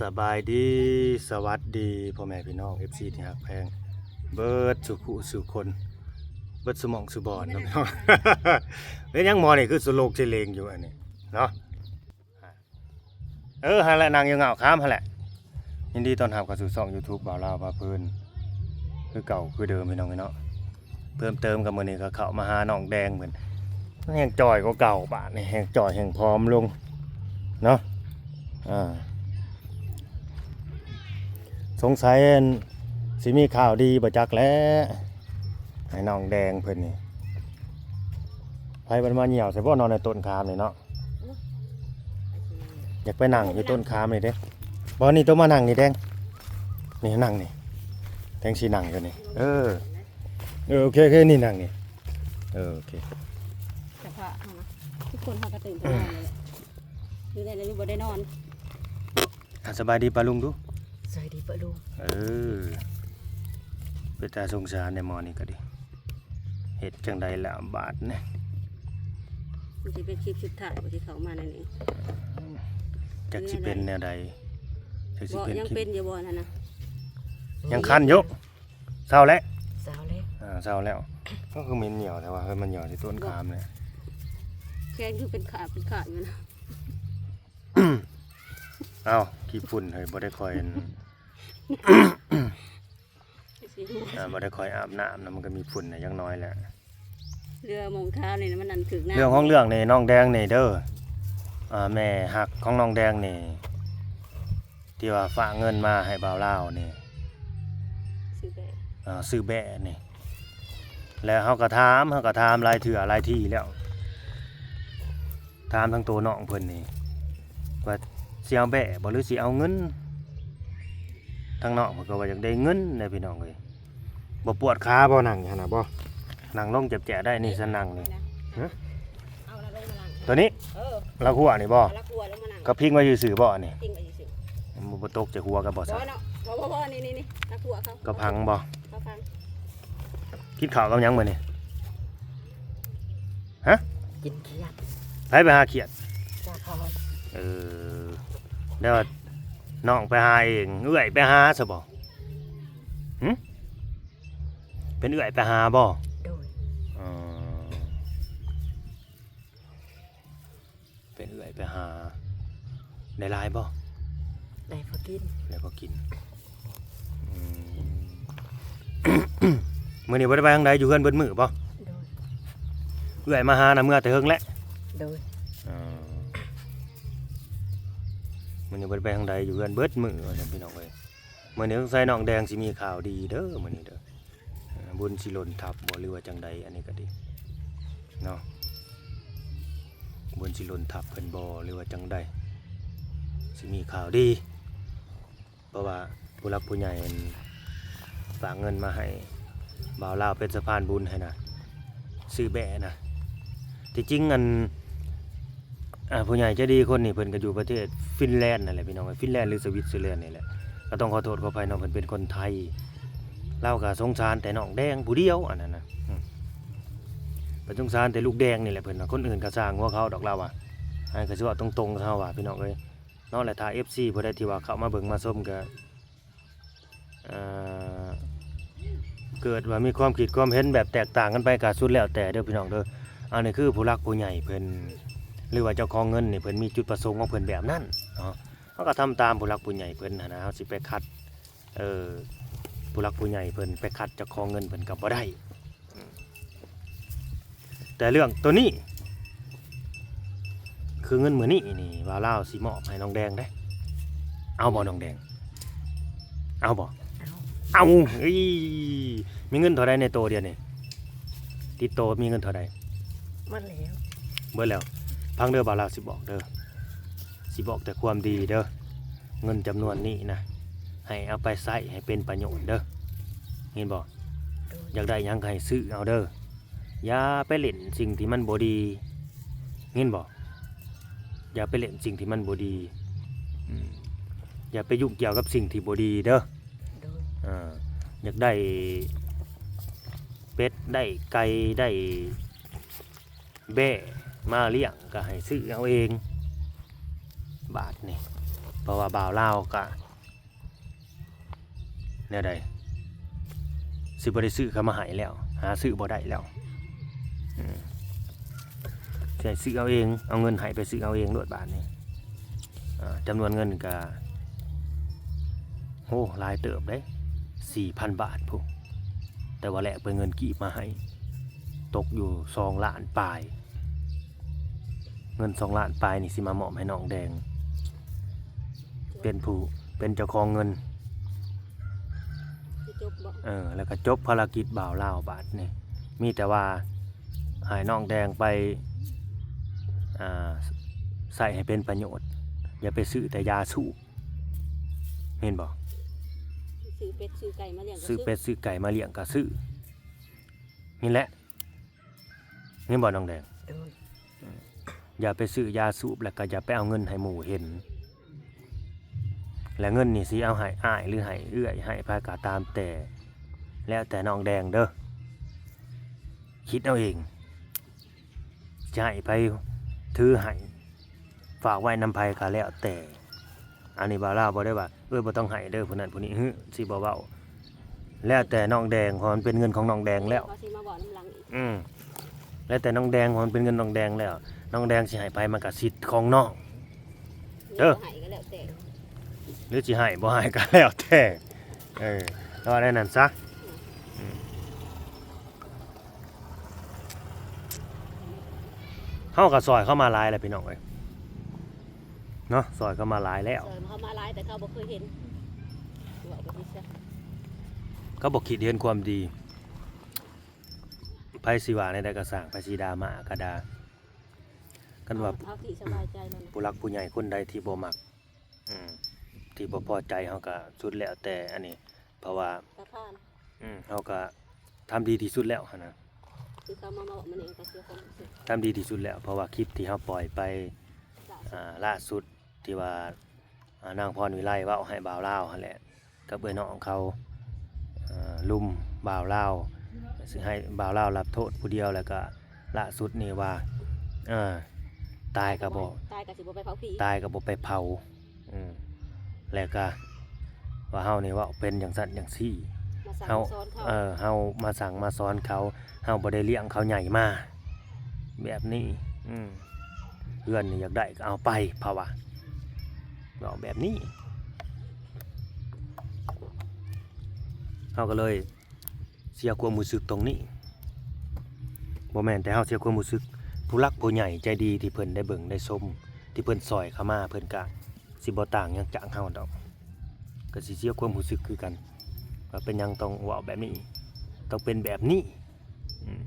ສະບາຍດີ ສະຫວັດດີ ພໍ່ແມ່ພີ່ນ້ອງ ເອັຟຊີ ທີ່ຮັກແພງ ເບິດສູ່ຜູ້ສູ່ຄົນ ເບິດສູ່ໝ່ອງສູ່ບ່ອນເນາະພີ່ນ້ອງ. ເປັນຫຍັງໝໍນີ້ຄືສະໂລກສະເລງຢູ່ອັນນີ້ເນາະ? ເອີ ຫັ້ນແຫຼະ ນັ່ງຢູ່ເຫງົ້າຄາມຫັ້ນແຫຼະ. ຍິນດີຕ້ອນຮັບເຂົ້າສູ່ຊ່ອງ YouTube ບ່າວລາວພາເພີນ ຄືເກົ່າຄືເດີມພີ່ນ້ອງເອີຍເນາະ. ເພີ່ມເຕີມກັບມື້ນີ້ກໍເຂົ້າມາຫານ້ອງແດງເພິ່ນ ມັນແຮ່ງຈ່ອຍກວ່າເກົ່າ ບາດນີ້ແຮ່ງຈ່ອຍແຮ່ງຜອມລົງເນາະ. ອ່າ ສົງໄສ ອັນ ຊິມີຂ່າວດີບໍ່ຈັກແຫຼະ ໃຫ້ນ້ອງແດງເພິ່ນນີ້. ໃຜມັນມາຍ່ຽວໃສ່ບໍ່ ນອນໃນຕົ້ນຄາມນີ້ເນາະ? ຢາກໄປນັ່ງຢູ່ຕົ້ນຄາມນີ້ເດ້. ບໍ່ ນີ້ ໂຕມານັ່ງນີ້ແດງ ນີ້ນັ່ງນີ້ ແດງຊິນັ່ງຢູ່ນີ້. ເອີ ເອີ ໂອເຄ ໂອເຄ ນີ້ນັ່ງນີ້. ເອີ ໂອເຄ ສະພາບເຮົານະ ທຸກຄົນເຮົາກໍຕື່ນແຕ່ນອນນີ້ແຫຼະ ຢູ່ໃນນີ້ບໍ່ໄດ້ນອນ. ອ່າ ສະບາຍດີປ້າລຸງດູ. ສະບາຍດີປ້າລຸງ. ເອີ ເປັນຕາສົງສານແດ່ໝໍນີ້ກໍດີ. ເຮັດຈັ່ງໃດລະບາດນີ້? ມັນຊິເປັນຄລິບສຸດທ້າຍບໍ່ ທີ່ເຂົ້າມາໃນນີ້ ຈັກຊິເປັນແນວໃດ ຈັກຊິເປັນ ຍັງເປັນຢູ່ບໍ່ນັ້ນນະ? ຍັງຄັນຢູ່. ເຊົາແລ້ວ ເຊົາແລ້ວ. ອ່າ ເຊົາແລ້ວ. ກໍຄືເໝັນຍ່ຽວແທ້ວ່າ ເຮີ້ຍ ມັນຍ່ຽວທີ່ຕົ້ນຄາມນີ້ ແຂນຄືເປັນຂາເປັນຂາຢູ່ນະ. ເອົ້າ ຂີ້ຝຸ່ນເຮີ້ຍ ບໍ່ໄດ້ຄ່ອຍ ອ່າ ບໍ່ໄດ້ຄ່ອຍອາບນ້ຳນະ ມັນກໍມີຝຸ່ນນະ ຢ່າງໜ້ອຍແຫຼະ. ເລື່ອງຂອງເລື່ອງນີ້ ມັນອັນຖືກນ້ຳ ເລື່ອງຂອງເລື່ອງນີ້ ນ້ອງແດງນີ້ເດີ ອ່າ ແມ່ຮັກຂອງນ້ອງແດງນີ້ ທີ່ວ່າຝາກເງິນມາໃຫ້ບ່າວລາວນີ້ ຊື້ແບ້ ອ່າ ຊື້ແບ້ນີ້ ແລ້ວເຮົາກໍຖາມ ເຮົາກໍຖາມຫຼາຍເທື່ອຫຼາຍທີແລ້ວ ຖາມທາງໂຕນ້ອງເພິ່ນນີ້ວ່າຊິເອົາແບ້ບໍ່ ຫຼືຊິເອົາເງິນ? ທາງນ້ອງເພິ່ນກໍວ່າຢາກໄດ້ເງິນແຫຼະພີ່ນ້ອງເອີຍ. ບໍ່ປວດຂາບໍ່ ນັ່ງຢູ່ຫັ້ນນະບໍ່? ນັ່ງລົງແຈະໆໄດ້ນີ້ ຊັ້ນນັ່ງນີ້. ຮະ? ເອົາລະລົງມານັ່ງ ໂຕນີ້? ເອີ ລະຫົວນີ້ບໍ່? ລະຫົວລົງມານັ່ງ ກໍພິງໄວ້ຊື່ໆບໍ່ອັນນີ້? ພິງໄວ້ຊື່ໆ ບໍ່ ບໍ່ຕົກໃສ່ຫົວກັນບໍ່ຊະ? ບໍ່ເນາະ ບໍ່ ບໍ່ ບໍ່ ນີ້ໆໆ ລະຫົວເຂົາ ກໍພັງບໍ່? ເຂົາພັງ. ກິນເຂົ້າກັບຫຍັງມື້ນີ້? ຮະ? ກິນຂຽດ. ໃຜໄປຫາຂຽດ? ສາຄອນ. ເອີ ແລ້ວນ້ອງໄປຫາເອງ ເອື້ອຍໄປຫາຊະບໍ່? ຫຶ? ເປັນເອື້ອຍໄປຫາບໍ່? ໂດຍ. ອໍ ເປັນເອື້ອຍໄປຫາ ໄດ້ຫຼາຍບໍ່? ໄດ້ພໍກິນ. ໄດ້ພໍກິນ. ອືມ ມື້ນີ້ບໍ່ໄດ້ໄປທາງໃດ ຢູ່ເຮືອນເບິດມື້ບໍ່? ໂດຍ. ເອື້ອຍມາຫານະ ເມືອແຕ່ເຫິງແຫຼະ. ໂດຍ. ອໍ ມື້ນີ້ບໍ່ໄດ້ໄປທາງໃດ ຢູ່ເຮືອນເບິດມື້ ວ່າຊັ້ນພີ່ນ້ອງເອີຍ. ມື້ນີ້ສົງໄສນ້ອງແດງຊິມີຂ່າວດີເດີ ມື້ນີ້ເດີ. ອ່າ ບຸນຊິຫຼົ່ນທັບບໍ່ ຫຼືວ່າຈັ່ງໃດ ອັນນີ້ກໍດີເນາະ ບຸນຊິຫຼົ່ນທັບເພິ່ນບໍ່ ຫຼືວ່າຈັ່ງໃດ ຊິມີຂ່າວດີ ເພາະວ່າຜູ້ຫຼັກຜູ້ໃຫຍ່ ອັນ ຝາກເງິນມາໃຫ້ບ່າວລາວເປັນສະພານບຸນໃຫ້ນະ ຊື້ແບ້ນະ. ທີ່ຈິງ ອັນ ອ່າ ຜູ້ໃຫຍ່ໃຈດີຄົນນີ້ ເພິ່ນກໍຢູ່ປະເທດຟິນແລນນັ້ນແຫຼະພີ່ນ້ອງເອີຍ ຟິນແລນ ຫຼື ສະວິດເຊີແລນນີ້ແຫຼະ. ກໍຕ້ອງຂໍໂທດຂໍອະໄພເນາະ ເພິ່ນເປັນຄົນໄທ ລາວກໍສົງສານແຕ່ນ້ອງແດງຜູ້ດຽວ ອັນນັ້ນນະ ອືມ ເພິ່ນສົງສານແຕ່ລູກແດງນີ້ແຫຼະ ເພິ່ນວ່າ ຄົນອື່ນກໍຊ່າງຫົວເຂົາດອກ ລາວວ່າ. ອັນນີ້ກໍຊິເວົ້າຕົງໆກັບເຮົາວ່າ ພີ່ນ້ອງເອີຍເນາະ. ແລະ ຖ້າ ເອັຟຊີ ຜູ້ໃດທີ່ວ່າເຂົ້າມາເບິ່ງມາຊົມ ກໍ ເອີ ເກີດວ່າມີຄວາມຄິດຄວາມເຫັນແບບແຕກຕ່າງກັນໄປ ກໍສຸດແລ້ວແຕ່ເດີພີ່ນ້ອງເດີ. ອັນນີ້ຄືຜູ້ຫຼັກຜູ້ໃຫຍ່ເພິ່ນ ຫຼືວ່າເຈົ້າຂອງເງິນນີ້ ເພິ່ນມີຈຸດປະສົງຂອງເພິ່ນແບບນັ້ນເນາະ ເຮົາກໍທຳຕາມຜູ້ຫຼັກຜູ້ໃຫຍ່ເພິ່ນຫັ້ນນະ. ເຮົາຊິໄປຂັດ ເອີ ຜູ້ຫຼັກຜູ້ໃຫຍ່ເພິ່ນ ໄປຂັດເຈົ້າຂອງເງິນເພິ່ນກໍບໍ່ໄດ້. ອືມ ແຕ່ເລື່ອງໂຕນີ້ ຄືເງິນມື້ນີ້ນີ້ ບ່າວລາວຊິມອບໃຫ້ນ້ອງແດງເດ້. ເອົາບໍ່ນ້ອງແດງ? ເອົາບໍ່? ເອົາ. ເອົາ. ເອີຍ ມີເງິນເທົ່າໃດໃນໂຕດຽວນີ້? ຕິດໂຕມີເງິນເທົ່າໃດ? ໝົດແລ້ວ. ເບິດແລ້ວ. ຟັງເດີ ບ່າວລາວຊິບອກເດີ ຊິບອກແຕ່ຄວາມດີເດີ. ເງິນຈຳນວນນີ້ນະ ໃຫ້ເອົາໄປໃຊ້ໃຫ້ເປັນປະໂຫຍດເດີ ເຫັນບໍ່? ໂດຍ. ຢາກໄດ້ຫຍັງກໍໃຫ້ຊື້ເອົາເດີ. ຢ່າໄປຫຼິ້ນສິ່ງທີ່ມັນບໍ່ດີ ເຫັນບໍ່? ຢ່າໄປຫຼິ້ນສິ່ງທີ່ມັນບໍ່ດີ. ອືມ ຢ່າໄປຫຍຸ້ງກ່ຽວກັບສິ່ງທີ່ບໍ່ດີເດີ. ໂດຍ. ອ່າ ຢາກໄດ້ເປັດ ໄດ້ໄກ່ ໄດ້ ແບ້ມາລ້ຽງກໍໃຫ້ຊື້ເອົາເອງ. ບາດນີ້ ພາະວ່າບ່າວລາວກະ ແນວໃດ ຊິບໍ່ໄດ້ຊື້ເຂົ້າມາໃຫ້ແລ້ວ ຫາຊື້ບໍ່ໄດ້ແລ້ວ ອືມ ຊິໃຫ້ຊື້ເອົາເອງ ເອົາເງິນໃຫ້ໄປຊື້ເອົາເອງໂລດບາດນີ້ ອາ ຈຳນວນເງິນກະ ໂຫ ຫຼາຍເຕີບເດ້ ສີ່ພັນບາດພຸ້ນ ແຕ່ວ່າແລກເປັນເງິນກີບມາໃຫ້ ຕົກຢູ່ສອງລ້ານປາຍ ເງິນສອງລ້ານປາຍນີ້ຊິມາມອບໃຫ້ນ້ອງແດງ ເປັນຜູ້ ເປັນເຈົ້າຂອງເງິນ ຊິຈົບບໍ່? ເອີ ແລ້ວກໍຈົບພາລະກິດບ່າວລາວບາດນີ້ ມີແຕ່ວ່າໃຫ້ນ້ອງແດງໄປ ອ່າ ໃຊ້ໃຫ້ເປັນປະໂຫຍດ ຢ່າໄປຊື້ແຕ່ຢາສູບ ແມ່ນບໍ່? ຊື້ເປັດຊື້ໄກ່ມາລ້ຽງກໍຊື້ ຊື້ເປັດຊື້ໄກ່ມາລ້ຽງກໍຊື້ ນີ້ແຫຼະ ແມ່ນບໍ່ນ້ອງແດງ? ໂດຍ ຢ່າໄປຊື້ຢາສູບ ແລ້ວກໍຢ່າໄປເອົາເງິນໃຫ້ໝູ່ເຫັນ ແລະເງິນນີ້ຊິເອົາໃຫ້ອ້າຍ ຫຼືໃຫ້ເອື້ອຍ ໃຫ້ໃຜກໍຕາມແຕ່ ແລ້ວແຕ່ນ້ອງແດງເດີ້ ຄິດເອົາເອງ ຊິໃຫ້ໃຜຖືໃຫ້ ຝາກໄວ້ນຳໃຜກໍແລ້ວແຕ່ ອັນນີ້ບ່າວລາວບໍ່ໄດ້ວ່າ ເອີຍ ບໍ່ຕ້ອງໃຫ້ເດີ້ ຜູ້ນັ້ນຜູ້ນີ້ ຫື ຊິບໍ່ເວົ້າ ແລ້ວແຕ່ນ້ອງແດງ ເພາະມັນເປັນເງິນຂອງນ້ອງແດງແລ້ວ ເຂົາຊິມາເວົ້ານຳຫຼັງອີກ ອືມ ແລ້ວແຕ່ນ້ອງແດງ ເພາະມັນເປັນເງິນນ້ອງແດງແລ້ວ ນ້ອງແດງຊິໃຫ້ໃຜມັນກໍສິດຂອງນ້ອງເດີ້ ໃຫ້ກໍແລ້ວແຕ່ ຫຼືຊິໃຫ້ບໍ່ໃຫ້ກໍແລ້ວແຕ່ ເອີ ເວົ້າແນວນັ້ນຊະ ອືມ ອືມ ເຮົາກໍຊ່ອຍເຂົາມາຫຼາຍແລ້ວພີ່ນ້ອງເອີຍ ເນາະ ຊ່ອຍເຂົາມາຫຼາຍແລ້ວ ຊ່ອຍເຂົາມາຫຼາຍ ແຕ່ເຂົາບໍ່ເຄີຍເຫັນ ເວົ້າແບບນີ້ຊະ ເຂົາບໍ່ຄິດເຫັນຄວາມດີ ໃຜຊິວ່າແນວໃດກໍຊ່າງ ໃຜຊິດ່າມາກໍດ່າ ຄັນວ່າ ເອົາທີ່ສະບາຍໃຈແລ້ວນະ ຜູ້ຫຼັກຜູ້ໃຫຍ່ຄົນໃດທີ່ບໍ່ມັກ ອືມ ທີ່ບໍ່ພໍໃຈ ເຮົາກໍສຸດແລ້ວແຕ່ອັນນີ້ ເພາະວ່າ ກໍຜ່ານ ອືມ ເຮົາກໍທຳດີທີ່ສຸດແລ້ວຫັ້ນນະ ຄືເຂົາມາເວົ້າມານີ້ກໍເສຍຄວາມຮູ້ສຶກ ທຳດີທີ່ສຸດແລ້ວ ເພາະວ່າຄລິບທີ່ເຮົາປ່ອຍໄປ ລ່າສຸດ ອ່າ ລ່າສຸດທີ່ວ່າ ອ່າ ນາງພອນວິໄລເວົ້າໃຫ້ບ່າວລາວຫັ້ນແຫຼະ ກັບເອື້ອຍນ້ອງເຂົາ ເອີ່ ລຸມບ່າວລາວ ຊິໃຫ້ບ່າວລາວຮັບໂທດຜູ້ດຽວ ແລ້ວກໍລ່າສຸດນີ້ວ່າ ເອີ ຕາຍກໍບໍ່ ຕາຍກໍຊິບໍ່ໄປເຜົາຜີ ຕາຍກໍບໍ່ໄປເຜົາ ອືມ ແລ້ວກໍວ່າເຮົານີ້ເວົ້າເປັນຈັ່ງຊັ້ນຈັ່ງຊີ້ ມາສັ່ງ ເຮົາ ມາສອນເຂົາ ເອີ ເຮົາມາສັ່ງມາສອນເຂົາ ເຮົາບໍ່ໄດ້ລ້ຽງເຂົາໃຫຍ່ມາແບບນີ້ ອືມ ເຮືອນນີ້ຢາກໄດ້ກໍເອົາໄປ ເຂົາວ່າ ເວົ້າແບບນີ້ ເຮົາກໍເລີຍ ເສຍຄວາມຮູ້ສຶກຕົງນີ້ ບໍ່ແມ່ນແຕ່ເຮົາເສຍຄວາມຮູ້ສຶກ ຜູ້ຫຼັກຜູ້ໃຫຍ່ໃຈດີທີ່ເພິ່ນໄດ້ເບິ່ງໄດ້ຊົມ ທີ່ເພິ່ນຊ່ອຍເຂົ້າມາ ເພິ່ນກະຊິບໍ່ຕ່າງຫຍັງຈາກເຮົາດອກ ກະຊິເສຍຄວາມຮູ້ສຶກຄືກັນ ວ່າເປັນຫຍັງຕ້ອງເວົ້າແບບນີ້ ຕ້ອງເປັນແບບນີ້ ອືມ.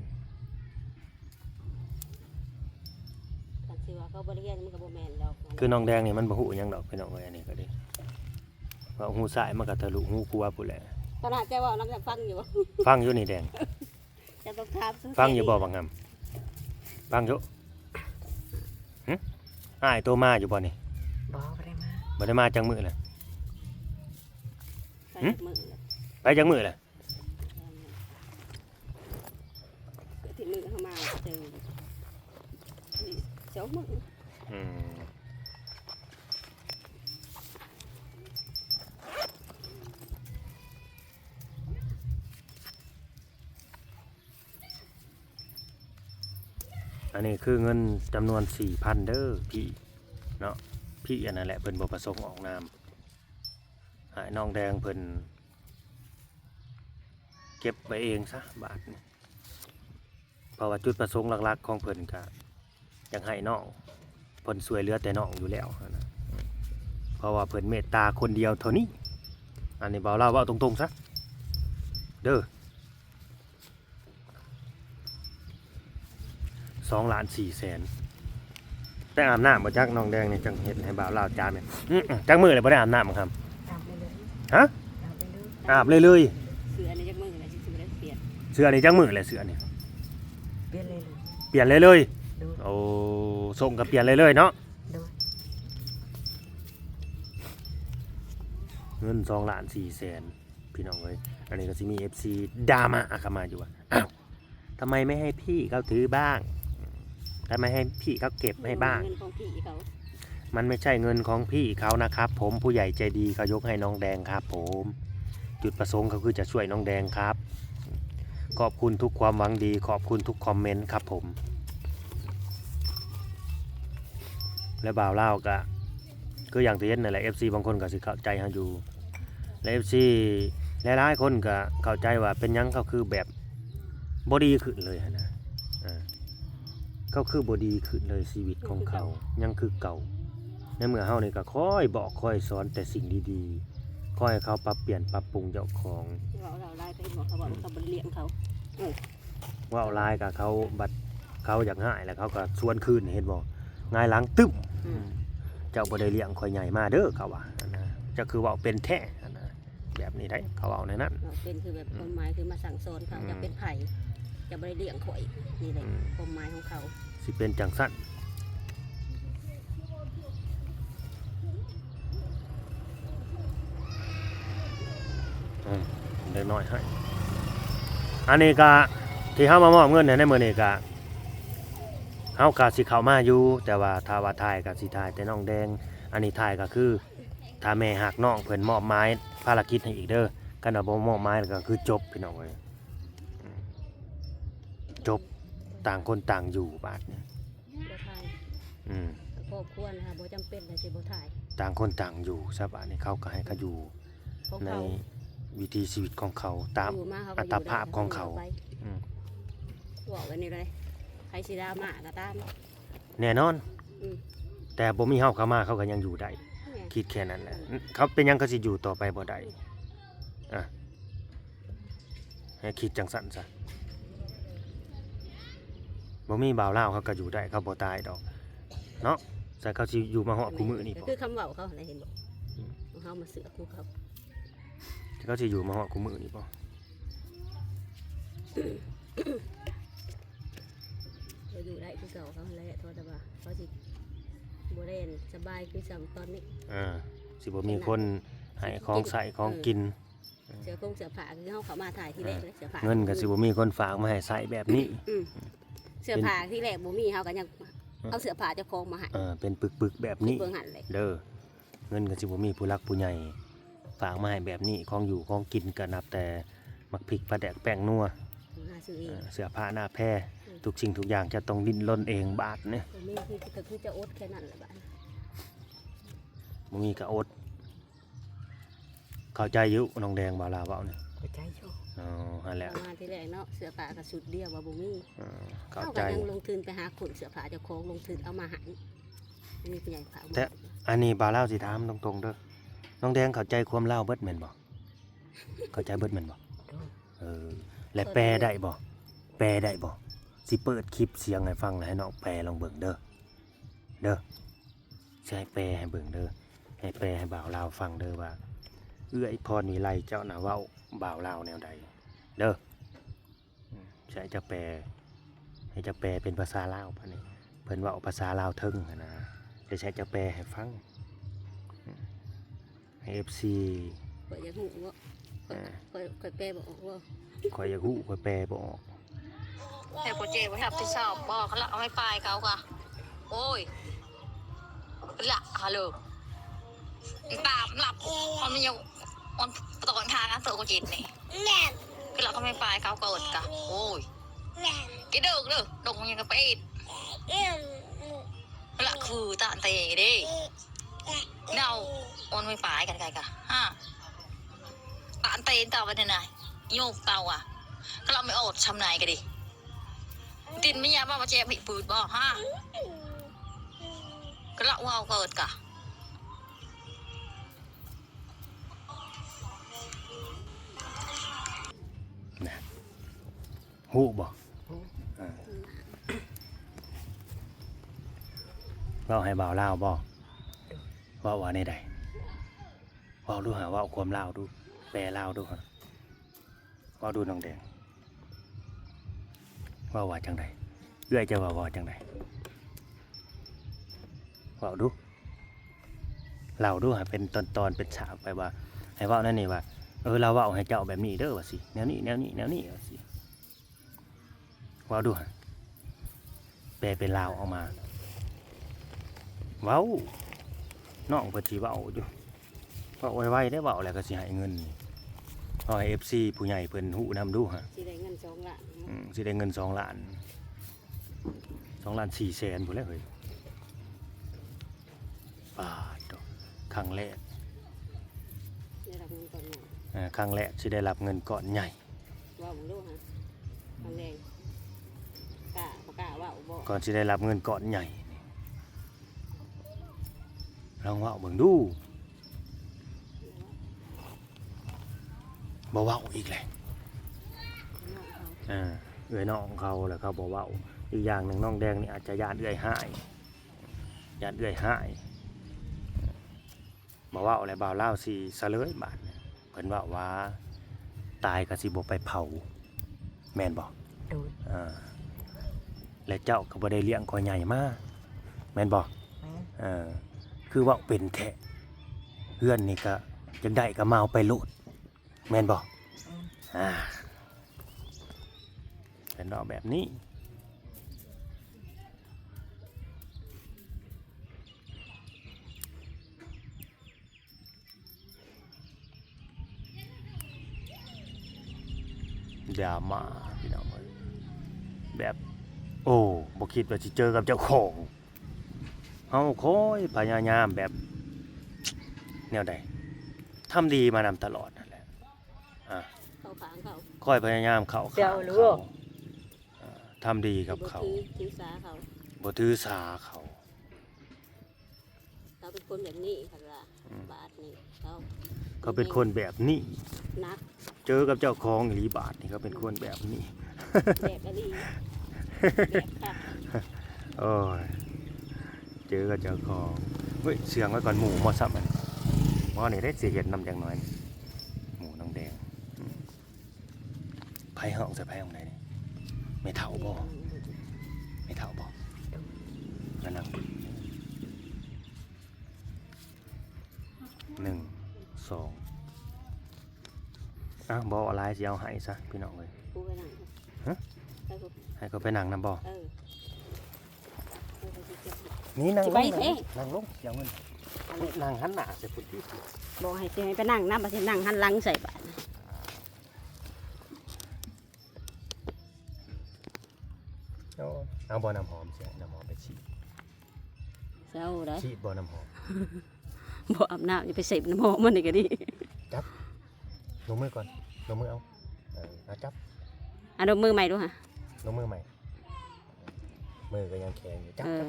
ຄັນຊິວ່າເຂົາບໍ່ໄດ້ຮຽນມັນກໍບໍ່ແມ່ນດອກ ຄືນ້ອງແດງນີ້ມັນບໍ່ຮູ້ຫຍັງດອກພີ່ນ້ອງເອີຍ ອັນນີ້ກໍດີ ເວົ້າຫູຊ້າຍມັນກໍທະລຸຫູຂວາພຸ້ນແຫຼະ ຂະໜາດເຈົ້າເວົ້ານຳຍັງຟັງຢູ່ ຟັງຢູ່ນີ້ແດງ ເຈົ້າຕ້ອງຖາມ ຟັງຢູ່ບໍ່ບັກຫຳ ຟັງຢູ່ ຫຶ ອ້າຍໂຕມາຢູ່ບໍ່ນີ້ ບໍ່ ບໍ່ໄດ້ມາ ບໍ່ໄດ້ມາຈັກມື້ແລ້ວ ໄປ ຫຶ ຈັກມື້ແລ້ວ ໄປຈັກມື້ແລ້ວ ອາທິດໜຶ່ງເຮົາມາເຈີ ສອງມື້ ອືມ ອັນນີ້ຄືເງິນຈຳນວນສີ່ພັນເດີພີ່ເນາະ ພີ່ອັນນັ້ນແຫຼະ ເພິ່ນບໍ່ປະສົງອອກນາມ ໃຫ້ນ້ອງແດງເພິ່ນ ເກັບໄວ້ເອງຊະບາດນີ້ ເພາະວ່າຈຸດປະສົງຫຼັກໆຂອງເພິ່ນກະຢາກໃຫ້ນ້ອງເພິ່ນຊ່ວຍເຫຼືອແຕ່ນ້ອງຢູ່ແລ້ວຫັ້ນນະ ເພາະວ່າເພິ່ນເມດຕາຄົນດຽວເທົ່ານີ້ ອັນນີ້ເວົ້າລາວເວົ້າຕົງໆຊະເດີ ສອງລ້ານສີ່ແສນ ໄປອາບນ້ຳບໍ່ຈັກ ນ້ອງແດງນີ້ຈັ່ງເຮັດໃຫ້ບ່າວລາວຈາມນີ້ ອື ຈັກມື້ແລ້ວບໍ່ໄດ້ອາບນ້ຳຄຳ ອາບເລີຍ ຮະ ອາບເລີຍ ອາບເລີຍ ເສື້ອນີ້ຈັກມື້ແລ້ວຊິບໍ່ໄດ້ປ່ຽນ ເສື້ອນີ້ຈັກມື້ແລ້ວ ເສື້ອນີ້ປ່ຽນເລີຍ ປ່ຽນເລີຍ ໂດຍ ໂອ້ ສົ່ງກໍປ່ຽນເລີຍເນາະ ໂດຍ ເງິນສອງລ້ານສີ່ແສນ ພີ່ນ້ອງເອີຍ ອັນນີ້ກໍຊິມີເອັບຊີດ່າມາເຂົ້າມາຢູ່ວ່າ ອ້າວ ທຳໄມໄມ່ໃຫ້ພີ່ເຂົາຖືບ້າງ ທຳໄມໃຫ້ພີ່ເຂົາເກັບໃຫ້ບ້າງ ເງິນຂອງພີ່ເຂົາ มันไม่ใช่เงินของพี่เขานะครับผม ผู้ใหญ่ใจดีเขายกให้น้องแดงครับผม จุดประสงค์เขาคือจะช่วยน้องแดงครับ ขอบคุณทุกความหวังดี ขอบคุณทุกคอมเมนต์ครับผม และบ่าวลาวก็คืออย่างที่เห็นนั่นแหละ เอฟซี บางคนก็สิเข้าใจเฮาอยู่ และ เอฟซี หลายๆคนก็เข้าใจว่าเป็นหยังเขาคือแบบบ่ดีขึ้นเลยหั้นนะ เออ เขาคือบ่ดีขึ้นเลย ชีวิตของเขายังคือเก่า ในเมื่อเฮานี่ก็คอยบอกคอยสอนแต่สิ่งดีๆ คอยให้เขาปรับเปลี่ยนปรับปรุงเจ้าของ เว้าหลายก็เห็นบ่ เขาบอกว่าเขาบ่ได้เลี้ยงเขา เออ เว้าหลายก็เขาบัดเขาอยากฮ้ายแล้วเขาก็สวนคืน เห็นบ่ หงายหลังตึ้ม อืม เจ้าบ่ได้เลี้ยงข้อยใหญ่มาเด้อ เขาว่าหั้นนะ เจ้าคือเว้าเป็นแท้หั้นนะ แบบนี้ได้ เขาเว้าแนวนั้น เว้าเป็นคือแบบ อืม ความหมายคือมาสั่งสอนเขา อืม เจ้าเป็นไผ เจ้าบ่ได้เลี้ยงข้อย นี่แหละ อืม ความหมายของเขา สิเป็นจั่งซั้น อืม เด็กน้อยให้ อันนี้ก็ที่เฮามามอบเงินให้ในมื้อนี้ก็ เฮาก็สิเข้ามาอยู่ แต่ว่าถ้าว่าถ่ายก็สิถ่ายแต่น้องแดง อันนี้ถ่ายก็คือ ถ้าแม่ฮักน้องเพิ่นมอบหมายภารกิจให้อีกเด้อ คันว่าบ่มอบหมายก็คือจบพี่น้องเอ้ย จบ ต่างคนต่างอยู่บาดนี้ บ่ถ่าย อืม ครอบครัวนะคะ บ่จำเป็นเลยสิบ่ถ่าย ต่างคนต่างอยู่ซะบาดนี้ เขาก็ให้เขาอยู่ ของเขา ในวิถีชีวิตของเขา ตาม อยู่มาเขาก็ อัตภาพของเขา อยู่ได้ อืม เว้ากันนี่เลย ใครสิดราม่าก็ตาม แน่นอน อืม แต่บ่มีเฮาเข้ามาเขาก็ยังอยู่ได้ แม่น คิดแค่นั้นแหละ เขาเป็นหยังเขาสิอยู่ต่อไปบ่ได้ อ่ะ ให้คิดจั่งซั้นซะ บ่มีบ่าวลาวเขาก็อยู่ได้ เขาบ่ตายดอก เนาะ แต่เขาสิอยู่มาฮอดคู่มื้อนี้บ่ ก็คือคำเว้าเขาหั้นน่ะ เห็นบ่ อืม ของเฮามาเสือกของเขา เขาสิอยู่มาฮอดคู่มื้อนี้บ่ ก็อยู่ได้คือเก่าเขาแหละ เท่าแต่ว่าเขาสิบ่ได้สบายคือส่ำตอนนี้ อ่า สิบ่มีคนให้ของใช้ของกิน เสื้อผงเสื้อผ้าคือเฮาเข้ามาถ่ายทีแรกเลย เสื้อผ้า เงินก็สิบ่มีคนฝากมาให้ใช้แบบนี้ อืม เสื้อผ้าทีแรกบ่มี เฮาก็ยังเอาเสื้อผ้าเจ้าของมาให้ เออ เป็นปึกๆแบบนี้ คิดเบิ่งหั่นเลย เด้อ เงินก็สิบ่มีผู้หลักผู้ใหญ่ฝากมาให้แบบนี้ ของอยู่ของกินก็นับแต่หมากพริก ปลาแดก แป้งนัว หาซื้อเอง เออ เสื้อผ้าหน้าแพร อืม ทุกสิ่งทุกอย่างจะต้องดิ้นรนเองบาดนี้ บ่มีคือ ก็คือจะอดแค่นั้นแหละบาดนี้ บ่มีก็อด เข้าใจอยู่น้องแดง บ่าวลาวเว้านี่ เข้าใจอยู่ อ๋อ หั่นแหละ มาทีแรกเนาะ เสื้อผ้าก็ชุดเดียวว่าบ่มี เออ เข้าใจ เฮาก็ยังลงทุนไปหาคนเสื้อผ้าเจ้าของ ลงทุนเอามาให้ มีผู้ใหญ่ฝากมา แต่อันนี้บ่าวลาวสิถามตรงๆเด้อ น้องแดงเข้าใจความลาวเบิดแม่นบ่ เข้าใจเบิดแม่นบ่ เออ และแปลได้บ่ แปลได้บ่ สิเปิดคลิปเสียงให้ฟัง แล้วให้น้องแปลลองเบิ่งเด้อ เด้อ สิให้แปลให้เบิ่งเด้อ ให้แปลให้บ่าวลาวฟังเด้อว่า เอื้อยพรวิไลเจ้าน่ะเว้าบ่าวลาวแนวใด เด้อ อืม สิให้เจ้าแปล ให้เจ้าแปลเป็นภาษาลาวบาดนี้ เพิ่นเว้าภาษาลาวเทิงหั้นนะ เดี๋ยวสิให้เจ้าแปลให้ฟัง อืม ให้ เอฟซี ข้อยอยากฮู้บ่ ข้อย อ่า ข้อย ข้อยแปลบ่ออกบ่ ข้อยอยากฮู้ ข้อยแปลบ่ออก แต่บ่เจ้บ่รับผิดชอบบ่ เขาละเอาไม้ปายเขากะ โอ้ย ละ ฮัลโหล ตามหลับ มันยัง มันตอนทางนะ โตกจิตนี่ คือละเอาไม้ปายเขาเกิดกะ โอ้ย กินเดิกเด้อ ดงยังกะไปอีก ละคือตาอันเตเด้ เนาออนไม่ปายกันไกลกะ ฮะ ตาอันเตนตาวันนี้นะ โยกเตาอ่ะ ก็เราไม่อดทำนายกันดิ ตินไม่ยาบ้ามาแจกผิดปืนบ่ ฮะ ก็ละว่าเอาเกิดกะ นะ ฮู้บ่ ฮู้ อ่า ເວົ້າໃຫ້ບ່າວລາວບໍ່? ເວົ້າວ່າແນວໃດ? ເວົ້າດູຫາ ເວົ້າຄວາມລາວດູ ແປລາວດູຫາ ເວົ້າດູນ້ອງແດງ ເວົ້າວ່າຈັ່ງໃດ? ເອື້ອຍເຈົ້າວ່າ ເວົ້າຈັ່ງໃດ? ເວົ້າດູ ເລົ່າດູ ໃຫ້ເປັນຕອນໆ ເປັນສາກໄປວ່າ ໃຫ້ເວົ້າແນວນີ້ວ່າ ເອີ ລາວເວົ້າໃຫ້ເຈົ້າແບບນີ້ເດີ ວ່າຊີ້ ແນວນີ້ ແນວນີ້ ແນວນີ້ ວ່າຊີ້ ເວົ້າດູ ແປເປັນລາວອອກມາ ເວົ້າ ນ້ອງເພິ່ນຊິເວົ້າຢູ່ ເວົ້າໄວໆເດ້ ເວົ້າແລ້ວກໍຊິໃຫ້ເງິນ ເວົ້າໃຫ້ເອັຟຊີຜູ້ໃຫຍ່ເພິ່ນຮູ້ນຳດູຫະ ຊິໄດ້ເງິນສອງລ້ານ ອືມ ຊິໄດ້ເງິນສອງລ້ານ ສອງລ້ານສີ່ແສນພຸ້ນແຫຼະເຮີ້ຍ. ປາດໂທ້ ຄັ້ງແລກ ໄດ້ຮັບເງິນກ້ອນໃຫຍ່ ເອີ ຄັ້ງແລກຊິໄດ້ຮັບເງິນກ້ອນໃຫຍ່. ເວົ້າເບິ່ງດູຫະ ນ້ອງແດງ ກ້າ ບໍ່ກ້າເວົ້າບໍ່? ກ່ອນຊິໄດ້ຮັບເງິນກ້ອນໃຫຍ່ນີ້ ລອງເວົ້າເບິ່ງດູ. ບໍ່ເວົ້າອີກແຫຼະ ນ້ອງເຂົາ ເອີ ເອື້ອຍນ້ອງເຂົາແຫຼະ ເຂົາບໍ່ເວົ້າ. ອີກຢ່າງໜຶ່ງ ນ້ອງແດງນີ້ອາດຈະຢ້ານເອື້ອຍຮ້າຍ ຢ້ານເອື້ອຍຮ້າຍ. ບໍ່ເວົ້າແລ້ວ ບ່າວລາວຊິສະເຫຼີຍບາດນີ້. ເພິ່ນເວົ້າວ່າ ຕາຍກໍຊິບໍ່ໄປເຜົາ ແມ່ນບໍ່? ໂດຍ ອ່າ ແລະເຈົ້າກໍບໍ່ໄດ້ລ້ຽງຂ້ອຍໃຫຍ່ມາ ແມ່ນບໍ່? ແມ່ນ ເອີ ຄືເວົ້າເປັນແທ້ ເຮືອນນີ້ກໍຢາກໄດ້ກໍມາເອົາໄປໂລດ ແມ່ນບໍ່? ແມ່ນ ອ່າ ເພິ່ນເວົ້າແບບນີ້. ຢ່າມາ ພີ່ນ້ອງເອີຍ ແບບ ໂອ້ ບໍ່ຄິດວ່າຊິເຈີກັບເຈົ້າຂອງ. ເຮົາຄອຍພະຍາຍາມແບບ ແນວໃດ ທຳດີມານຳຕະຫຼອດຫັ້ນແຫຼະ ອ່າ ເຂົ້າຂ້າງເຂົາ ຄອຍພະຍາຍາມເຂົ້າຂ້າງເຂົາ ອ່າ ທຳດີກັບເຂົາ ບໍ່ຖື ຖືສາເຂົາ ບໍ່ຖືສາເຂົາ. ເຂົາເປັນຄົນແບບນີ້ ຄັນວ່າ ອືມ ບາດນີ້ເຂົາ ເຂົາເປັນຄົນແບບນີ້ ໜັກ ເຈີກັບເຈົ້າຂອງອີ່ຫຼີ ບາດນີ້ເຂົາເປັນຄົນແບບນີ້ ແບບອີ່ຫຼີ ແບບຄັກ ໂອ້ຍ ເຈີກັບເຈົ້າຂອງ. ເຮີ້ຍ ເຊື່ອງໄວ້ກ່ອນ ໝູ່ມາຊ້ຳ ອັນນີ້ ໝໍນີ້ໄດ້ຊິເຮັດນຳຈັກໜ້ອຍ ໝູ່ນ້ອງແດງ ອືມ. ໃຜຮ້ອງໃສ່ໃຜຫ້ອງໃດນີ້? ແມ່ເຖົ້າບໍ່? ແມ່ເຖົ້າບໍ່? ມານັ່ງ ໜຶ່ງ ສອງ ອ້າວ ບໍ່ເອົາຫຼາຍ ຊິເອົາໃຫ້ຊະ ພີ່ນ້ອງເອີຍ. ຜູ້ໄປນັ່ງ ຮະ? ໃຫ້ເຂົາໄປນັ່ງນຳບໍ່? ເອີ. ນີ້ນັ່ງລົງ ນັ່ງລົງ ຊິເອົາເງິນ ນັ່ງຫັນໜ້າໃສ່ພຸ້ນຕິ. ບໍ່ ໃຫ້ ຊິໃຫ້ໄປນັ່ງນຳ ບາດຊິນັ່ງຫັນຫຼັງໃສ່ບາດ. ໂອ້ ເອົາບໍ່ນ້ຳຫອມ ຊິໃຫ້ນ້ຳຫອມໄປສີດ ເຊົາໄດ໋ ສີດບໍ່ນ້ຳຫອມ? ບໍ່ອາບນ້ຳ ຢ່າໄປເສບນ້ຳຫອມມັນນີ້ກໍດີ. ຈັບ ລົງມືກ່ອນ ລົງມືເອົາ ເອີ ເອົາຈັບ ອ່ະ ລົງມືໃໝ່ດູຫະ ລົງມືໃໝ່. ມືກໍຍັງແຂງຢູ່ ຈັບ ເອີ ຈັບ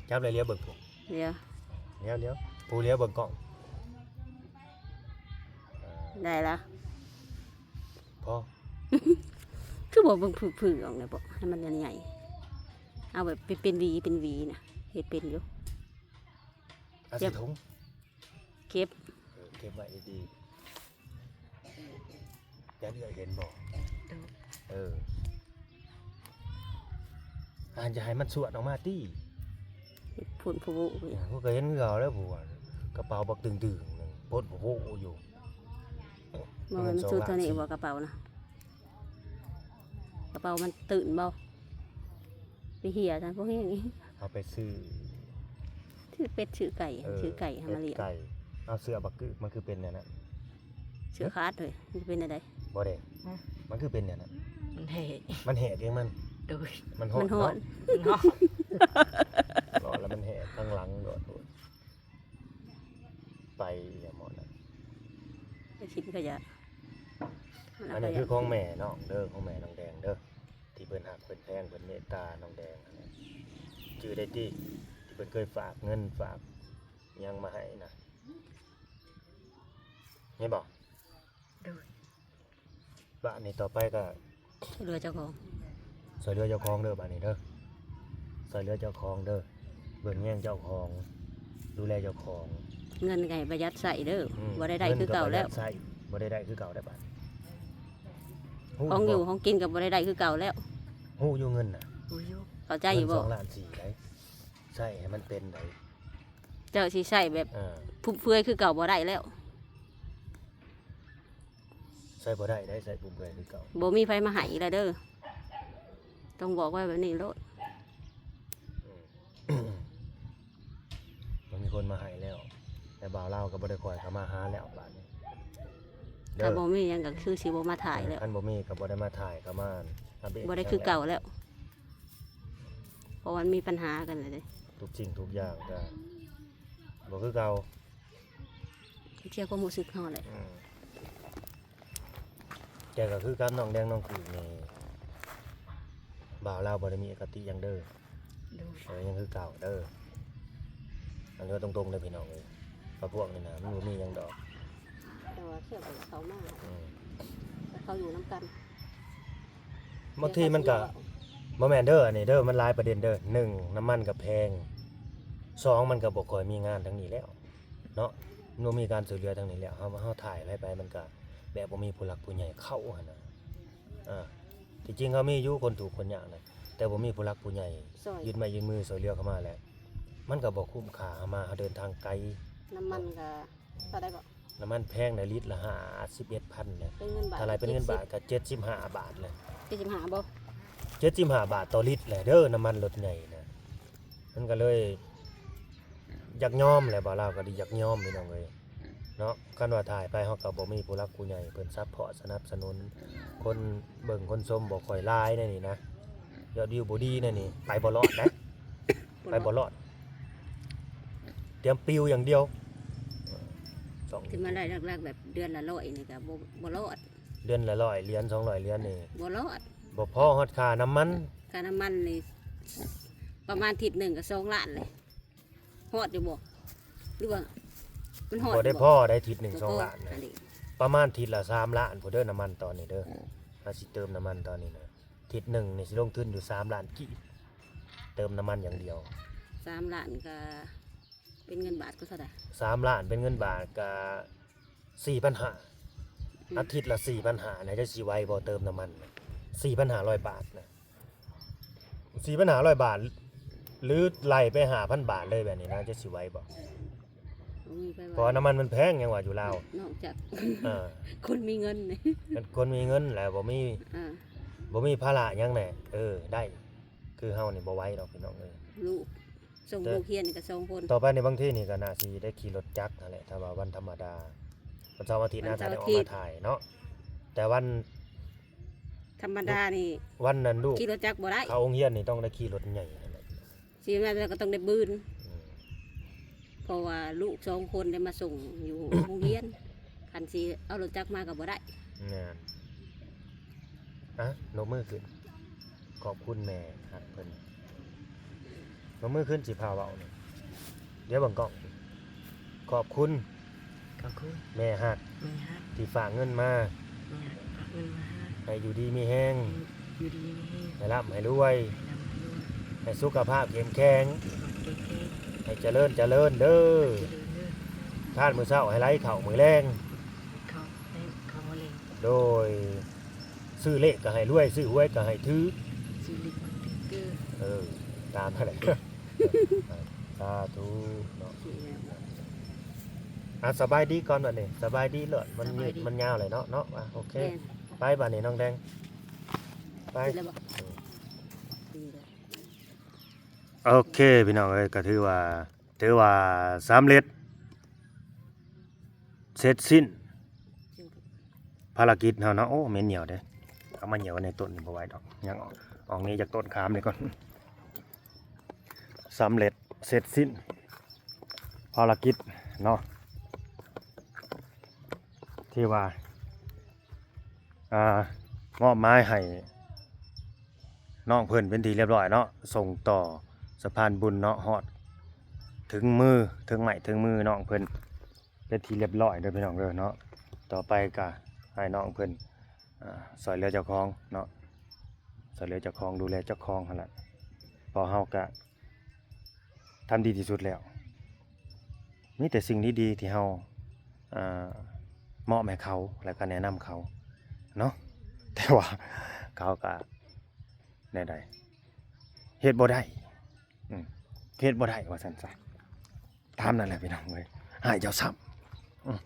ຈັບແລ້ວຫຼຽວເບິ່ງຜູ້ ຫຼຽວ ຫຼຽວ ຫຼຽວ ຜູ້ຫຼຽວເບິ່ງກ້ອງ ເອີ ໄດ້ລະ ພໍ ຄືບໍ່ເບິ່ງຜຶ່ໆອອກແດ່ບໍ່ ໃຫ້ມັນໃຫຍ່ໆ ເອົາແບບເປັນ ເປັນຫວີ ເປັນຫວີນະ ເຮັດເປັນຢູ່ ເອົາໃສ່ຖົງ ເກັບ ເອີ ເກັບໄວ້ດີໆ ຢ້ານເອື້ອຍເຫັນບໍ່? ເອີ ອາດຈະໃຫ້ມັນສວດອອກມາຕິ ເຮັດພຸ້ນຜູ້ ເອີ ຜູ້ກໍເຫັນຄືເກົ່າແລ້ວ ຜູ້ວ່າກະເປົາບັກຕຶງໆ ປົນຜູ້ຢູ່ ບໍ່ແມ່ນມັນສຸດເທົ່ານີ້ບໍ່ກະເປົານະ? ກະເປົາມັນຕື້ນບໍ່? ໄປເຫຍຊັ້ນ ບໍ່ແຮງອີກ ເອົາໄປຊື້ ຊື້ເປັດຊື້ໄກ່ ເອີ ຊື້ໄກ່ໃຫ້ມາລ້ຽງ ເປັດໄກ່ ເອົາເສື້ອບັກກຶ ມັນຄືເປັນແນວນັ້ນ ເສື້ອຂາດເຮີ້ຍ ມັນຈະເປັນແນວໃດ? ບໍ່ແດງ ຮະ ມັນຄືເປັນແນວນັ້ນ ມັນແຫກ ມັນແຫກເອງມັນ ໂດຍ ມັນຮ້ອນ ມັນຮ້ອນ ເນາະ ມັນຮ້ອນ ຮ້ອນແລ້ວມັນແຫກທາງຫຼັງໂດດ ໄປອີ່ຫຍັງໝໍນັ້ນ ໄປຖິ້ມຂະຫຍະ ອັນນີ້ຄືຂອງແມ່ນ້ອງເດີ ຂອງແມ່ນ້ອງແດງເດີ ທີ່ເພິ່ນຮັກເພິ່ນແພງ ເພິ່ນເມດຕານ້ອງແດງຫັ້ນແຫຼະ ຈື່ໄດ້ຕິ ທີ່ເພິ່ນເຄີຍຝາກເງິນຝາກຫຍັງມາໃຫ້ນະ ເຫັນບໍ່? ໂດຍ ບາດນີ້ຕໍ່ໄປກໍຊ່ວຍເຫຼືອເຈົ້າຂອງ ຊ່ວຍເຫຼືອເຈົ້າຂອງເດີ ບາດນີ້ເດີ ຊ່ວຍເຫຼືອເຈົ້າຂອງເດີ ເບິ່ງແຍງເຈົ້າຂອງ ດູແລເຈົ້າຂອງ ເງິນກໍໃຫ້ປະຢັດໃຊ້ເດີ ອືມ ບໍ່ໄດ້ໄດ້ຄືເກົ່າແລ້ວ ເງິນກໍປະຢັດໃຊ້ ບໍ່ໄດ້ໄດ້ຄືເກົ່າແລ້ວບາດ ຂອງຢູ່ຂອງກິນກໍບໍ່ໄດ້ໄດ້ຄືເກົ່າແລ້ວ ຮູ້ຢູ່ເງິນນະ ຮູ້ຢູ່ ເຂົ້າໃຈຢູ່ບໍ່? ເງິນສອງລ້ານສີ່ໄດ໋ ໃຊ້ໃຫ້ມັນເປັນໄດ໋ ເຈົ້າຊິໃຊ້ແບບ ເອີ ຟຸມເຟືອຍຄືເກົ່າບໍ່ໄດ້ແລ້ວ. ໃຊ້ບໍ່ໄດ້ໄດ໋ ໃຊ້ຟຸມເຟືອຍຄືເກົ່າ ບໍ່ມີໃຜມາໃຫ້ອີກແລ້ວເດີ ຕ້ອງບອກໄວ້ແບບນີ້ໂລດ ອືມ ບໍ່ມີຄົນມາໃຫ້ແລ້ວ ແຕ່ບ່າວລາວກໍບໍ່ໄດ້ຄ່ອຍເຂົ້າມາຫາແລ້ວບາດນີ້ເດີ. ຖ້າບໍ່ມີຫຍັງກໍຄືຊິບໍ່ມາຖ່າຍແລ້ວ. ຄັນບໍ່ມີກໍບໍ່ໄດ້ມາຖ່າຍ ເຂົ້າມາອັບເດດ ບໍ່ໄດ້ຄືເກົ່າແລ້ວ ເພາະວ່າມັນມີບັນຫາກັນແລ້ວເດ້. ທຸກສິ່ງທຸກຢ່າງກໍບໍ່ຄືເກົ່າ. ເສຍຄວາມຮູ້ສຶກເຮົາແຫຼະ. ອືມ ແຕ່ກໍຄືກັບນ້ອງແດງນ້ອງກີກນີ້ ບ່າວລາວບໍ່ໄດ້ມີອະຄະຕິຫຍັງເດີ. ໂດຍ ເອີ ຍັງຄືເກົ່າເດີ. ອັນນີ້ເວົ້າຕົງໆເດີພີ່ນ້ອງເອີຍ ພວກນີ້ນະ ມັນບໍ່ມີຫຍັງດອກ ແຕ່ວ່າເຂົາເຂົ້າມາ ອືມ ເຂົາຢູ່ນຳກັນ. ບາງທີມັນກໍ ບໍ່ແມ່ນເດີ ອັນນີ້ເດີ ມັນຫຼາຍປະເດັນເດີ. ໜຶ່ງ ນ້ຳມັນກໍແພງ, ສອງ ມັນກໍບໍ່ຄ່ອຍມີງານທາງນີ້ແລ້ວເນາະ ມັນບໍ່ມີການຊ່ວຍເຫຼືອທາງນີ້ແລ້ວ. ເຮົາ ເຮົາຖ່າຍໄປ ໄປ ມັນກໍແບບບໍ່ມີຜູ້ຫຼັກຜູ້ໃຫຍ່ເຂົ້າຫັ້ນນະ. ອ່າ ທີ່ຈິງເຮົາມີຢູ່ຄົນທຸກຄົນຍາກນະ ແຕ່ບໍ່ມີຜູ້ຫຼັກຜູ້ໃຫຍ່ ຊ່ອຍ ຍື່ນໄມ້ຍື່ນມືຊ່ວຍເຫຼືອເຂົ້າມາແຫຼະ ມັນກໍບໍ່ຄຸ້ມຄ່າ. ເຮົາມາ ເຮົາເດີນທາງໄກ ນ້ຳມັນກໍເທົ່າໃດກໍ ນ້ຳມັນແພງນະ ລິດລະຫ້າ ສິບເອັດພັນນະ ເປັນເງິນບາດ ຖ້າໄລ່ເປັນເງິນບາດກໍເຈັດສິບຫ້າບາດແຫຼະ. ເຈັດສິບຫ້າບໍ່? ເຈັດສິບຫ້າບາດຕໍ່ລິດແຫຼະເດີ ນ້ຳມັນລົດໃຫຍ່ນະ. ມັນກໍເລີຍຢາກຍອມແຫຼະ ບ່າວລາວກໍດີຢາກຍອມ ພີ່ນ້ອງເອີຍເນາະ. ຄັນວ່າຖ່າຍໄປ ເຮົາກໍບໍ່ມີຜູ້ຫຼັກຜູ້ໃຫຍ່ເພິ່ນຊັບພອດສະໜັບສະໜູນ ຄົນເບິ່ງຄົນຊົມບໍ່ຄ່ອຍຫຼາຍແນວນີ້ນະ ຍອດວິວບໍ່ດີແນວນີ້ ໄປບໍ່ລອດເດ້ ໄປບໍ່ລອດ ຕຽມປິວຢ່າງດຽວ. ສອງ ທີ່ມາໄດ້ຫຼັກໆ ແບບເດືອນລະຮ້ອຍນີ້ກໍບໍ່ ບໍ່ລອດ. ເດືອນລະຮ້ອຍຫຼຽນ ສອງຮ້ອຍຫຼຽນນີ້ ບໍ່ລອດ ບໍ່ພໍຮອດຄ່ານ້ຳມັນ. ຄ່ານ້ຳມັນນີ້ປະມານທິດໜຶ່ງກໍສອງລ້ານເລີຍ. ຮອດຢູ່ບໍ່? ຫຼືວ່າມັນຮອດຢູ່ບໍ່? ບໍ່ໄດ້ພໍໄດ້ທິດໜຶ່ງ ບໍ່ພໍ ສອງລ້ານນະ ອັນນີ້ ປະມານທິດລະສາມລ້ານພຸ້ນເດີ ນ້ຳມັນຕອນນີ້ເດີ. ເຮົາຊິເຕີມນ້ຳມັນຕອນນີ້ນະ ທິດໜຶ່ງນີ້ຊິລົງທຶນຢູ່ສາມລ້ານກີບ ເຕີມນ້ຳມັນຢ່າງດຽວ. ສາມລ້ານກໍເປັນເງິນບາດກໍເທົ່າໃດ? ສາມລ້ານເປັນເງິນບາດກໍສີ່ພັນຫ້າ ອືມ ອາທິດລະສີ່ພັນຫ້ານະ ຈະຊິໄຫວບໍ່ເຕີມນ້ຳມັນນະ ສີ່ພັນຫ້າຮ້ອຍບາດນະ. ສີ່ພັນຫ້າຮ້ອຍບາດ ຫຼືໄລ່ໄປຫ້າພັນບາດເລີຍແບບນີ້ນະ ຈະຊິໄຫວບໍ່? ບໍ່ມີໃຜໄຫວ ເພາະວ່ານ້ຳມັນມັນແພງ ຍັງວ່າຢູ່ລາວ ນອກຈາກ ເອີ ຄົນມີເງິນນີ້ ເປັນຄົນມີເງິນແລ້ວບໍ່ມີ ເອີ ບໍ່ມີພາລະຫຍັງແຫຼະ. ເອີ ໄດ້ ຄືເຮົານີ້ບໍ່ໄຫວດອກພີ່ນ້ອງເອີຍ ລູກ ສົ່ງ ແຕ່ລູກຮຽນນີ້ກໍສອງຄົນ. ຕໍ່ໄປໃນບາງທີນີ້ກໍໜ້າຊິໄດ້ຂີ່ລົດຈັກຫັ້ນແຫຼະ ຖ້າວ່າວັນທຳມະດາ ວັນເສົາອາທິດນະ ວັນເສົາອາທິດ ຖ້າໄດ້ອອກມາຖ່າຍເນາະ. ແຕ່ວັນທຳມະດານີ້ ວັນນັ້ນລູກຂີ່ລົດຈັກບໍ່ໄດ້ ເຂົ້າໂຮງຮຽນນີ້ຕ້ອງໄດ້ຂີ່ລົດໃຫຍ່ຫັ້ນແຫຼະ ຊິມາແລ້ວກໍຕ້ອງໄດ້ບືນ ອືມ ເພາະວ່າລູກສອງຄົນໄດ້ມາສົ່ງຢູ່ໂຮງຮຽນ ຄັນຊິເອົາລົດຈັກມາກໍບໍ່ໄດ້. ແມ່ນ. ອ່ະ ນົບມືຂຶ້ນ ຂອບຄຸນແມ່ຮັກເພິ່ນ. ຍົກມືຂຶ້ນ ຊິພາເວົ້ານີ້ ດຽວເບິ່ງກ້ອງ. ຂອບຄຸນ ຂອບຄຸນ ແມ່ຮັກ ແມ່ຮັກ ທີ່ຝາກເງິນມາ ແມ່ຮັກ ຝາກເງິນມາໃຫ້ ໃຫ້ຢູ່ດີມີແຮງ ໃຫ້ຢູ່ດີມີແຮງ ໃຫ້ລ່ຳໃຫ້ລວຍ ໃຫ້ລ່ຳໃຫ້ລວຍ ໃຫ້ສຸຂະພາບເຂັ້ມແຂງ ໃຫ້ສຸຂະພາບເຂັ້ມແຂງ ໃຫ້ຈະເລີນຈະເລີນເດີ ໃຫ້ຈະເລີນເດີ ທານມື້ເຊົ້າໃຫ້ໄຫຼເຂົ້າມື້ແລງ ເຂົ້າ ໃຫ້ເຂົ້າມື້ແລງ ໂດຍ ຊື້ເລກກໍໃຫ້ລວຍ ຊື້ຫວຍກໍໃຫ້ຖືກ ຊື້ເລກກໍໃຫ້ຖືກເດີ ເອີ ຕາມຫັ້ນແຫຼະ ສາທຸເນາະ ອ່ະ ສະບາຍດີກ່ອນບັດນີ້ ສະບາຍດີໂລດ ມັນຍືດມັນຍາວແຫຼະເນາະ ເນາະ ອ່ະ ໂອເຄ ແມ່ນ ໄປບັດນີ້ນ້ອງແດງ ໄປ ໂອເຄ ພີ່ນ້ອງເອີຍ ກໍຖືວ່າ ຖືວ່າສຳເລັດ ເສັດສິ້ນພາລະກິດເຮົາເນາະ ໂອ້ ເໝັນຫຽວເດ້ ເອົາມາຫຽວໄວ້ໃນຕົ້ນນີ້ບໍ່ໄຫວດອກ ຍັງອອກ ອອກນີ້ຈາກຕົ້ນຂາມນີ້ກ່ອນ ສຳເລັດເສັດສິ້ນພາລະກິດເນາະ ທີ່ວ່າ ອ່າ ມອບໝາຍໃຫ້ນ້ອງເພິ່ນເປັນທີ່ລຽບຮ້ອຍເນາະ ສົ່ງຕໍ່ສະພານບຸນເນາະ ຮອດເຖິງມື ເຖິງໄມ້ເຖິງມືນ້ອງເພິ່ນເປັນທີ່ລຽບຮ້ອຍເດີພີ່ນ້ອງເດີເນາະ ຕໍ່ໄປກະໃຫ້ນ້ອງເພິ່ນ ອ່າ ຊ່ອຍເຫຼືອເຈົ້າຂອງເນາະ ຊ່ອຍເຫຼືອເຈົ້າຂອງ ດູແລເຈົ້າຂອງຫັ້ນລະ ເພາະເຮົາກະ ທຳດີທີ່ສຸດແລ້ວ ມີແຕ່ສິ່ງດີໆ ທີ່ເຮົາ ອ່າ ມອບໃຫ້ເຂົາ ແລ້ວກໍແນະນຳເຂົາເນາະ ແຕ່ວ່າເຂົາກໍແນວໃດ ເຮັດບໍ່ໄດ້ ອືມ ເຮັດບໍ່ໄດ້ວ່າຊັ້ນຊະ ຕາມນັ້ນແຫຼະພີ່ນ້ອງເອີຍ ໃຫ້ເຈົ້າຊ້ຳ ອືມ